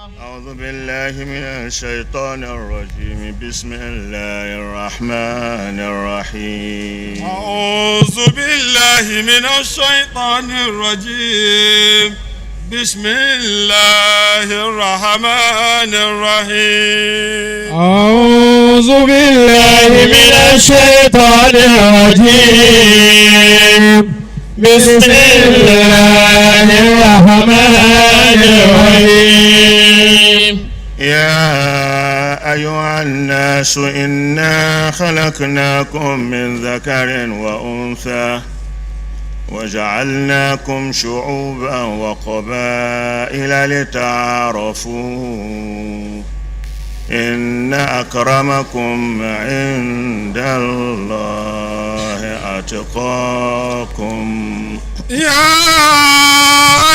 أعوذ بالله من الشيطان الرجيم. بسم الله الرحمن الرحيم. أعوذ بالله من الشيطان الرجيم. بسم الله الرحمن الرحيم. أعوذ بالله من الشيطان الرجيم. بسم الله الرحمن الرحيم. يا أيها الناس، إنا خلقناكم من ذكر وأنثى وجعلناكم شعوبا وقبائل لتعارفوا، إن أكرمكم عند الله أتقاكم. يا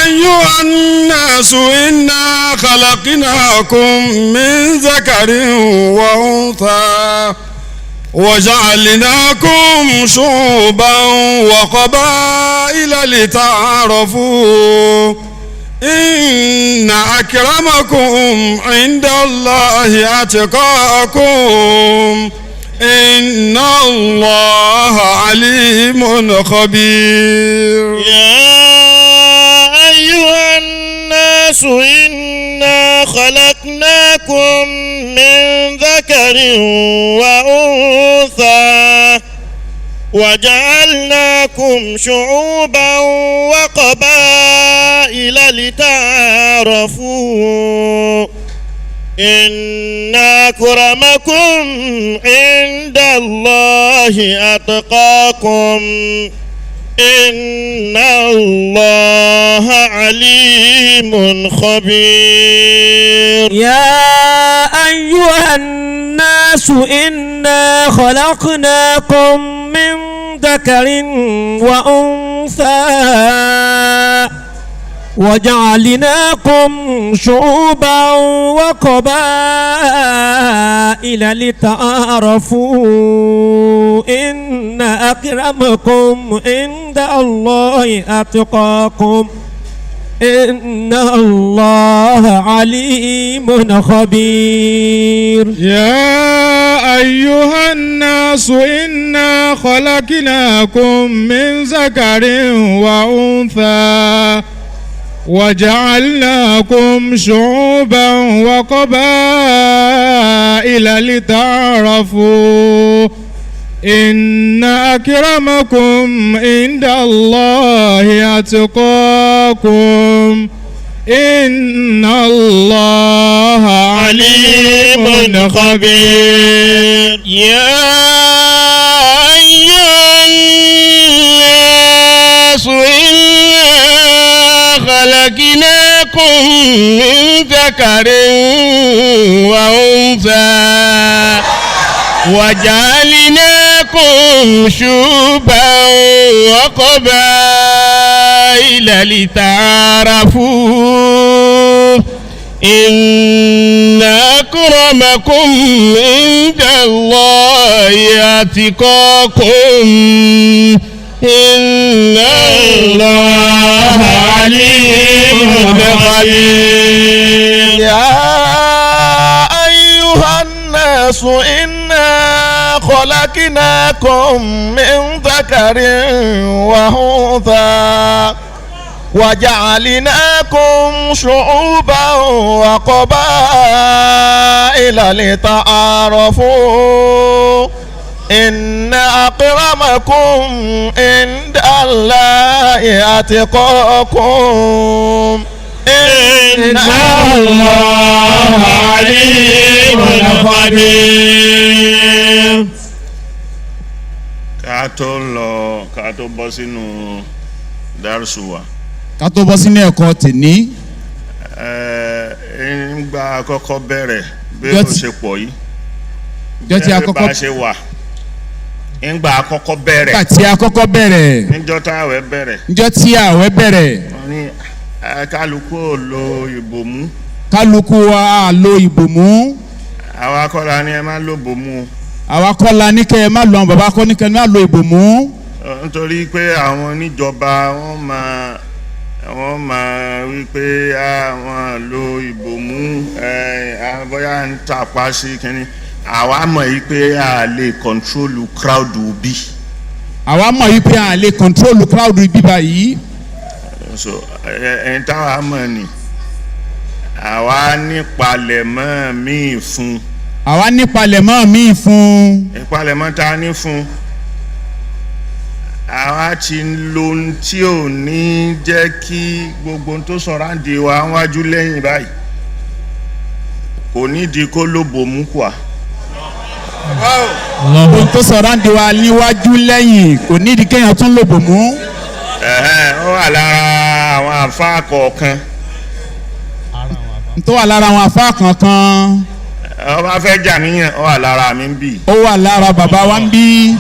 أيها الناس، إنا خلقناكم من ذكر وأنثى وجعلناكم شعوبا وقبائل لتعارفوا، إن أكرمكم عند الله أتقاكم، إن الله عليم خبير. يا أيها الناس، إنا خلقناكم من ذكر وأنثى وجعلناكم شعوبا وقبائل لتعارفوا، إن أكرمكم عند الله أتقاكم، إن الله عليم خبير. يا أيها الناس، إنا خلقناكم من ذكر وأنثى وجعلناكم شعوبا وقبائل لتعارفوا، إن أكرمكم عند الله أتقاكم، إن الله عليم خبير. يا أيها الناس، إنا خلقناكم من ذكر وأنثى وجعلناكم شعوبا وقبائل لتعارفوا، إن أكرمكم عند الله أتقاكم، إن الله عليم خبير. يا أيها الناس، إنا خلقناكم من ذكر وأنثى وجعلناكم شعوبا وقبائل لتعارفوا، إن أكرمكم عند الله أتقاكم، إن الله عليم خبير. يا أيها الناس، إنا خلقناكم من ذكر وأنثى وجعلناكم شعوبا وقبائل لتعارفوا، إن أكرمكم عند الله أتقاكم، إن الله عليم خبير. Ká tó lọ, ká tó bọ́ sínú dárúsù wa, Ká tó bọ́ sínú ẹ̀kọ́ tèní, ẹ ńgbà àkọ́kọ́ bẹ̀rẹ̀ bí ó ṣe pọ̀ yìí, jọ́ tí a bí kọ́kọ́ bá ṣe wà ńgbà àkọ́kọ́ bẹ̀rẹ̀, nígbà tí a kọ́kọ́ bẹ̀rẹ̀, níjọ́ táwẹ̀ bẹ̀rẹ̀, níjọ́ tí ààwẹ̀ bẹ̀rẹ̀, wọ́n ní kálukú ò lo ìbòmú. Kálukú wa á lo ìbòmú. Àwa kọ́ la ní ẹ má lo ìbòmú o. Àwa kọ́ la ní kẹ́ ẹ má lo, àwọn bàbá kọ́ ní kẹ́ ẹ má lo ìbòmú. Nítorí pé àwọn oníjọba wọ́n máa wí pé àwọn lo ìbòmú. Bóyá ń tàpá sí kínní, àwa mọ̀ yìí pé a lè control crowd bí. Àwa mọ̀ yìí pé a lè control crowd bíbá yìí. So ẹni táwa mọ̀ ni àwa nípalẹ̀mọ́ míì fún. Àwa nípalẹ̀mọ́ míì fún. Ìpalẹ̀mọ́ ta ní fún, àwa ti ń lo ohun tí ò ní jẹ́ kí gbogbo ohun tó sọ̀rọ̀ àǹdí wa wájú lẹ́yìn báyìí kò nídìí kó ló bòmú kùà. Ohun tó sọ̀rọ̀ àǹdí wa níwájú lẹ́yìn kò nídìí kéèyàn tún lò bòmú. Ẹ̀hẹ́n, ó wà lára àwọn àfáà kọ̀ọ̀kan. Tó wà lára àwọn afá kankan. Ó bá fẹ́ jà níyàn, ó wà lára mi ń bì. Ó wà lára bàbá wa ń bí.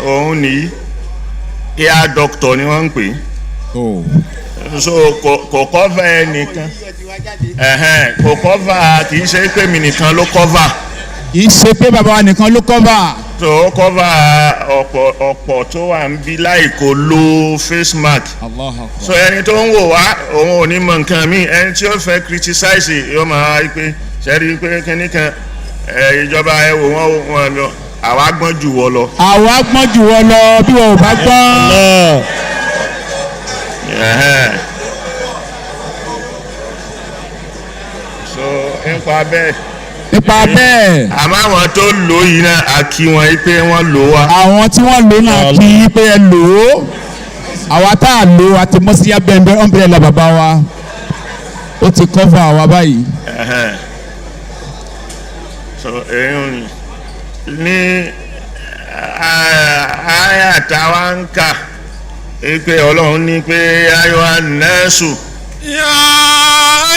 Òun nìyí, ear doctor ni wọ́n ń pè é. So kò cover ẹnìkan. Ẹ̀hẹ́n, kò cover, kì í ṣe pé mi nìkan ló cover. Kì í ṣe pé bàbá wa nìkan ló cover. So ó cover ọ̀pọ̀ ọ̀pọ̀ tó wà ń bí láì kò lo face mask. So ẹni tó ń wò wá, òun ò ní mọ nǹkan míì. Ẹni tí ó fẹ́ criticize yóò máa wá pé sẹ́rí pé kínní kan ẹ, ìjọba ẹ wò wọ́n wọ́n lọ, àwa gbọ́n jù wọ́ lọ. Àwa gbọ́n jù wọ́ lọ bí wọn ò bá gbọ́n. Ẹ̀hẹ́n. So nípa bẹ́ẹ̀, Nípa bẹ́ẹ̀, àmọ́ àwọn tó lò yìí náà, a kí wọn yìí pé wọ́n lò wá. Àwọn tí wọ́n lò náà kí í pé ẹ lò ó. Àwa tá a lò ó àti mọ́ sí abẹ́ umbrella bàbá wa, ó ti cover àwa báyìí. Ẹ̀hẹ́n. So èyí ni ní àyà táwa ń kà pé Ọlọ́run ní pé ayọ̀ anẹ́sù. يا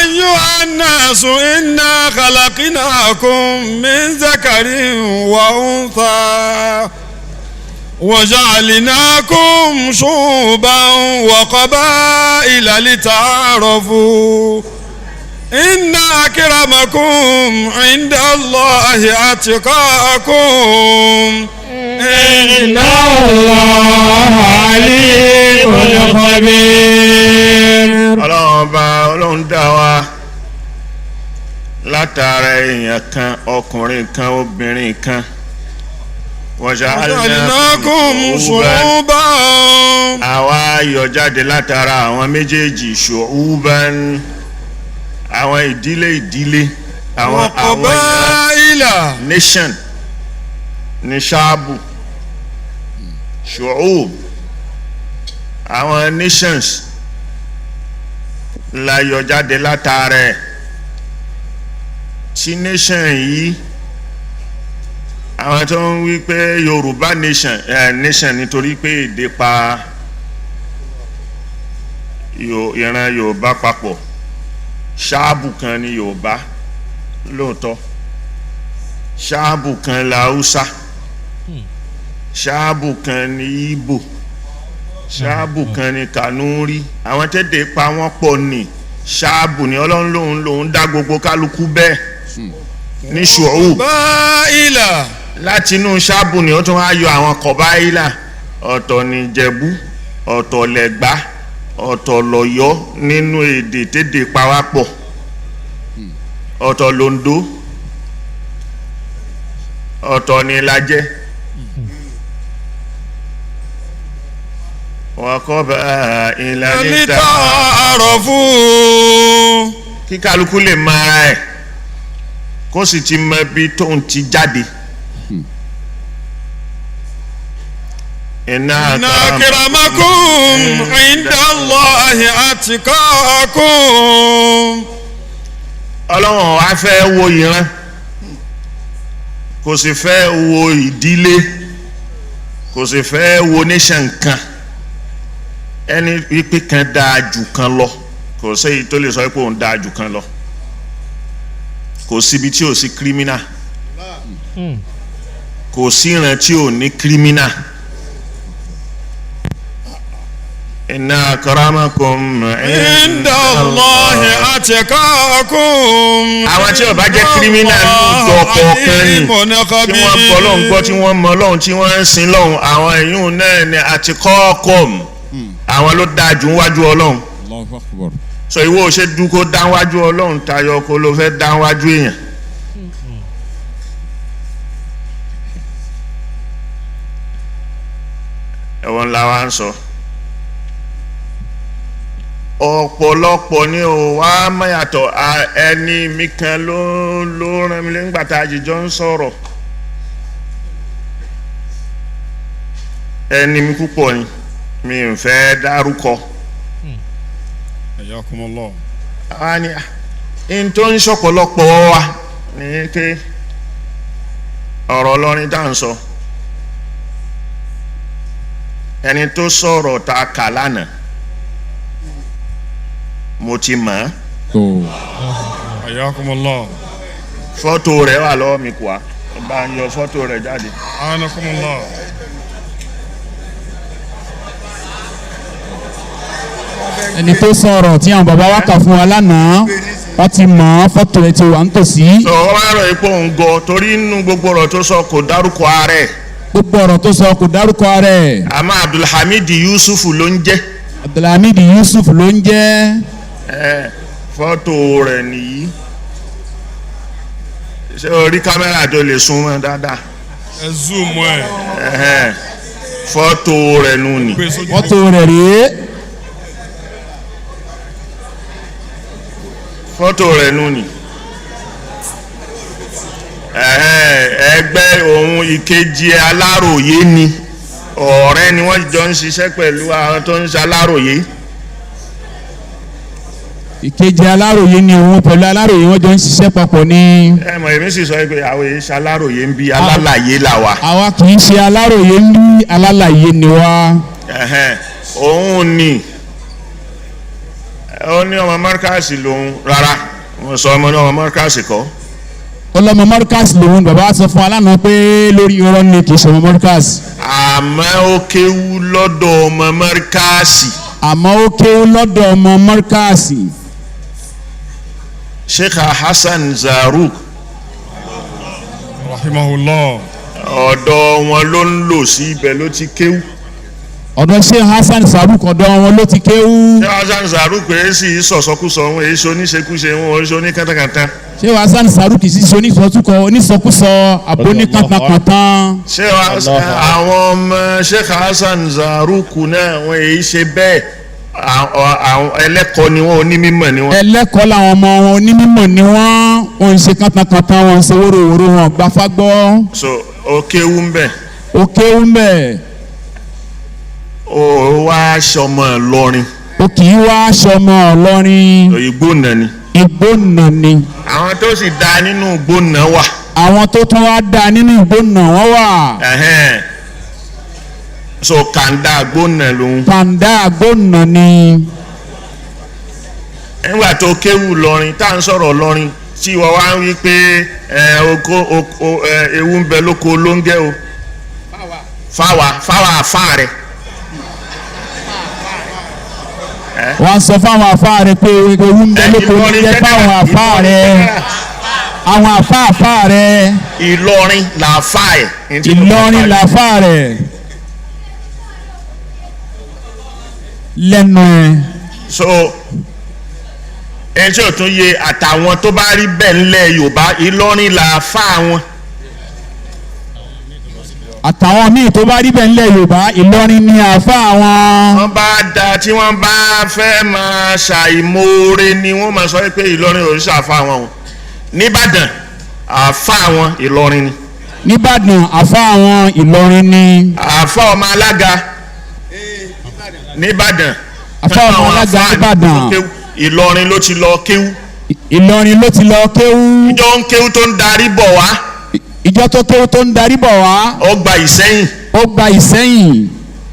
أيها الناس إنا خلقناكم من ذكر وأنثى وجعلناكم شعوبا وقبائل لتعارفوا إن أكرمكم عند الله أتقاكم إن الله عليم خبير. Ọlọ́run ọba, Ọlọ́run dá wa látara èèyàn kan, ọkùnrin kan, obìnrin kan. وجعلناكم شعوبا Àwa yọ jáde látara àwọn méjèèjì, شعوبا, àwọn ìdílé ìdílé, àwọn ìran وقبائل nation ní ṣáàbù شعوب, àwọn nations la yọ jáde látara ẹ̀. Tí nation yìí, àwọn tó ń wí pé Yorùbá nation nation nítorí pé èdè pa ìran Yorùbá papọ̀, ṣáàbù kan ní Yorùbá lóòótọ́, ṣáàbù kan la Haúsá, ṣáàbù kan ní Ìgbò, ṣáàbù kan ní Kanúrí. Àwọn tètè pa wọ́n pọ̀ ní ṣáàbù ní. Ọlọ́run lòun dá gbogbo kálukú bẹ́ẹ̀ ní شعوب. قبائل Láti inú ṣáàbù ni ó tún wá yọ àwọn قبائل. Ọ̀tọ̀ ní Ìjẹ̀bú, ọ̀tọ̀ lẹ̀gbá, ọ̀tọ̀ lọ̀yọ́ nínú èdè tèdè pawápọ̀, ọ̀tọ̀ lòǹdó, ọ̀tọ̀ ní Ìlàjẹ. وقبائل لتعارفوا kí kálukú lè mọ ara ẹ̀, kó sì ti mọ ibi tóun ti jáde. إن إن أكرمكم عند الله أتقاكم. Ọlọ́run wá fẹ́ wo ìran, kò sì fẹ́ wo ìdílé, kò sì fẹ́ wo nation kan, ẹni wípé kan dáa jù kan lọ. Kò séyìí tó lè sọ pé òun dáa jù kan lọ. Kò síbi tí ò sí criminal, kò sí ìran tí ò ní criminal. إن أكرمكم عند الله أتقاكم. Àwọn tí ó bá jẹ́ criminal ní ìjọ kọ̀ọ̀kan ni, tí wọ́n gbọ́ Ọlọ́hun gbọ́, tí wọ́n mọ Ọlọ́hun, tí wọ́n ń sin Ọlọ́hun, àwọn èyún náà ni أتقاكم, àwọn ló dáa jù níwájú Ọlọ́hun. So ìwọ ò ṣe dúkó dáwájú Ọlọ́run tayọ kó ló fẹ́ dáwájú èèyàn. Ẹ̀wọ̀n ńlá wa ń sọ. Ọ̀pọ̀lọpọ̀ ni ò wá mọ̀yàtọ̀. Ẹni mi kan ló rán mi lẹ́ngbà tá a jìjọ ń sọ̀rọ̀. Ẹni mi púpọ̀ ni mi ń fẹ́ dárúkọ. Ayakumullah. Àwa ni n tó ń ṣọ̀pọ̀lọpọ̀ wa ní pé ọ̀rọ̀ Ọlọ́rin tá à ń sọ, ẹni tó sọ̀rọ̀ tá a kà lánàá mo ti mọ̀ ọ́. Ayakumullah. Fọ́tò rẹ̀ wà lọ́wọ́ mi kùá, bá ń yọ fọ́tò rẹ̀ jáde. Anakumullah. Ẹni tó sọ̀rọ̀ tí àwọn bàbá wa kà fún wa lánàá, wọ́n ti mọ̀ ọ́, fọ́tò ẹ̀ ti wà nítòsí. Sọ wọ́n á rọ̀ ipò ń gọ torí inú gbogbo ọ̀rọ̀ tó sọ kò dárúkọ ara ẹ̀. Gbogbo ọ̀rọ̀ tó sọ kò dárúkọ ara ẹ̀. Àmọ́ Abdulhamid Yusuf ló ń jẹ́. Abdulhamid Yusuf ló ń jẹ́. Fọ́tò rẹ̀ nìyí. Ṣé o rí kámẹ́rà tó lè sún mọ́ dáadáa? Ẹ zoom ẹ. Fọ́tò rẹ̀ nù ní. Fọ́tò rẹ̀ rèé. Fọ́tò rẹ̀ nù ní. Ẹgbẹ́ òun ìkejì Aláròyé ni, ọ̀rẹ́ ni wọ́n jọ ń ṣiṣẹ́ pẹ̀lú àwọn tó ń ṣe Aláròyé. Ìkejì Aláròyé ni òun pẹ̀lú Aláròyé wọ́n jọ ń ṣiṣẹ́ papọ̀ ní. Ẹ mọ̀, èmi sì sọ pé àwọn èyí ṣe Aláròyé ń bí, alálàyé là wà. Àwa kì í ṣe Aláròyé ń bí, alálàyé ni wá. Òun ni ó ní ọmọ mọ́rkàsì lòun, rárá wọ́n sọ ọmọ ní ọmọ mọ́rkàsì kọ́. Ọlọ́mọ mọ́rkàsì lòun, bàbá sọ fún alánà pé lórí irọ́ ni, kì í ṣe ọmọ mọ́rkàsì. Àmọ́ ó kéwú lọ́dọ̀ ọmọ mọ́rkàsì. Àmọ́ ó kéwú lọ́dọ̀ ọmọ mọ́rkàsì. Sheikh Hasan Zaruk rahimahullah, ọ̀dọ̀ wọn ló ń lò sí, ibẹ̀ ló ti kéwú. Ọ̀dọ̀ Sheikh Hasan Zaruk, ọ̀dọ̀ wọn ló ti kéwú. Sheikh Hasan Zaruk èyí sì sọ̀sọ́kúsọ wọn, èyí ṣe oníṣekúṣe wọn, èyí ṣe oníkàntàkàntà. Sheikh Hasan Zaruk sì ṣe onísọkúsọ àbóníkàntàkàntàn. Àwọn ọmọ Sheikh Hasan Zaruk náà wọn èyí ṣe bẹ́ẹ̀, àwọn ẹlẹ́kọ̀ọ́ ni wọ́n, onímọ̀ ni wọ́n. Ẹlẹ́kọ̀ọ́ làwọn ọmọ wọn, onímọ̀ ni wọ́n, wọ́n ń ṣe kàntàkàntàn, wọ́n ń ṣe wóróworó, wọn gbafágbọ́. So ó kéwú ń bẹ̀. Ó kéwú ń bẹ̀. Ó wá aṣọmọ Ìlọrin. Ó kì í wá aṣọmọ Ìlọrin. Ìgbónà ni. Ìgbónà ni. Àwọn tó sì da nínú ìgbónà wà. Àwọn tó tún wá da nínú ìgbónà wọ́n wà. So kàńdá àgbónà lòun. Kàńdá àgbónà ni. Nígbà tó kéwù lọrin, tá à ń sọ̀rọ̀ lọrin, tí ìwọ wá ń wí pé ewu ń bẹ lóko lóńgẹ́ o. Fáwa fáwa àfáà rẹ̀. Wọ́n sọ fáwọn àfáà rẹ̀ pé ewu ń bẹ lóko lóńgẹ́ fáwọn àfáà rẹ̀. Àwọn àfáà àfáà rẹ̀. Ìlọrin làfáà ẹ̀. Ìlọrin làfáà rẹ̀. Lẹ́nu ẹ̀. So ẹ tí ò tún yé àtàwọn tó bá rí bẹ́ẹ̀ ńlẹ̀ Yorùbá, Ìlọrin làáfà wọn. Àtàwọn míì tó bá rí bẹ́ẹ̀ ńlẹ̀ Yorùbá, Ìlọrin ni àáfà wọn. Wọ́n bá da tí wọ́n bá fẹ́ máa ṣàìmoore ni wọ́n máa sọ pé Ìlọrin ò ń ṣàfà wọn o. Níbàdàn àáfà wọn Ìlọrin ni. Níbàdàn àáfà wọn Ìlọrin ni. Àáfà ọmọ alága Níbàdàn. Àáfà ọmọ alága Níbàdàn. Ìlọrin ló ti lọ kéwú. Ìlọrin ló ti lọ kéwú. Ìjọ ń kéwú tó ń darí bọ̀ wá. Ìjọ tó kéwú tó ń darí bọ̀ wá. Ó gba Ìsẹ́yìn. Ó gba Ìsẹ́yìn.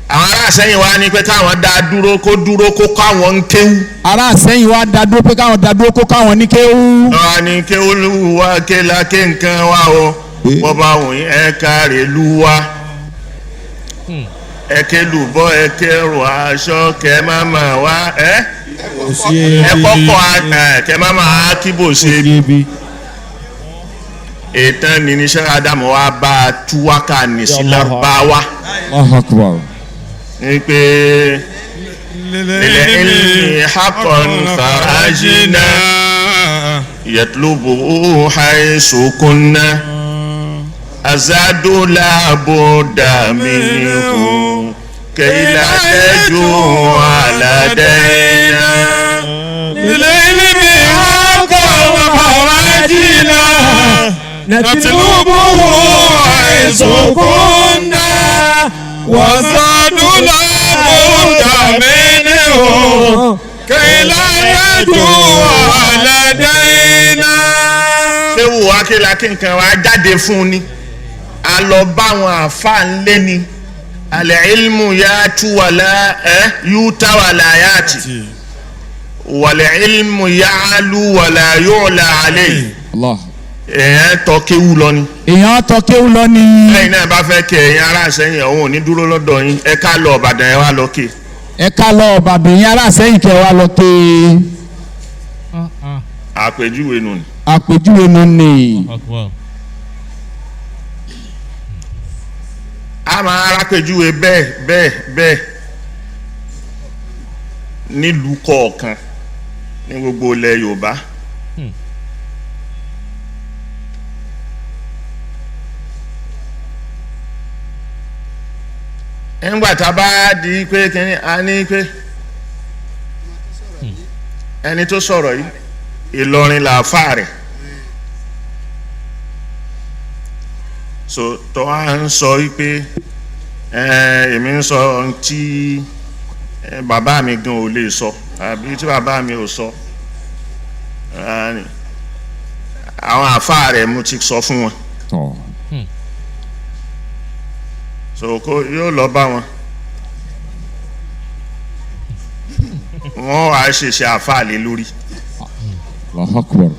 Àwọn ará Ìsẹ́yìn wa ní pé káwọn dá dúró kó dúró kó káwọn ń kéwú. Ará Ìsẹ́yìn wa dá dúró pé káwọn dá dúró kó káwọn ní kéwú. Lọ́wọ́ ni kéwú lù wá kéla ké nǹkan wá o. Bọ́ba òun ẹ̀ kárẹ̀ lù wá. Ẹ̀kẹ́ lùbọ́ ẹ̀kẹ́ rò aṣọ kẹ́ má mà wá ẹ́ ẹ kọ́kọ́ kẹ́ má mà á kíbò ṣe ètàn ní níṣẹ́ Ádámù wa bá a tú wákà ní sí Lárúbáwá ní pé للعلم حقا خرجنا يطلبه حيث كنا أزاد لا بد منه كي لا تجوع لدينا للعلم حقا خرجنا نطلبه حيث كنا وزاد لا بد منه كي لا يجوع لدينا. Ṣé wò wá kí la kí nǹkan wa jáde fún ni a lọ bá àwọn àáfàá ńlé ni alẹ́ ilmu ya tú wàlá ẹ́ yú tá wàlá yá tì wàlẹ́ ilmu ya alu wàlá yóò la alẹ́ yìí Allah. Èèyàn tọ́ kéwú lọ ni. Èèyàn tọ́ kéwú lọ ni. Lẹ́yìn náà bá fẹ́ kí ẹ̀yin ará sẹ́yìn òun ò ní dúró lọ́dọ̀ yín, ẹ ká lọ Ìbàdàn, ẹ wá lọ ké. Ẹ ká lọ Ìbàdàn, yín ará sẹ́yìn kẹ́ wá lọ ké. Àpèjúwe nù ni. Àpèjúwe nù ni. A máa arápèjúwe bẹ́ẹ̀ bẹ́ẹ̀ bẹ́ẹ̀ nílùú kọ̀ọ̀kan ní gbogbo ilẹ̀ Yorùbá. Nígbà tá a bá di pé kínní a ní pé ẹni tó sọ̀rọ̀ yìí Ìlọrin làáfà rẹ̀ so tó wá ń sọ wípé èmi ń sọ ohun tí bàbá mi gan ò lè sọ àbí tí bàbá mi ò sọ. Àwọn àáfà rẹ̀ mo ti sọ fún wọn so kó yóò lọ bá wọn, wọn wàá ṣèṣe àáfà lé lórí. Allahu Akbar.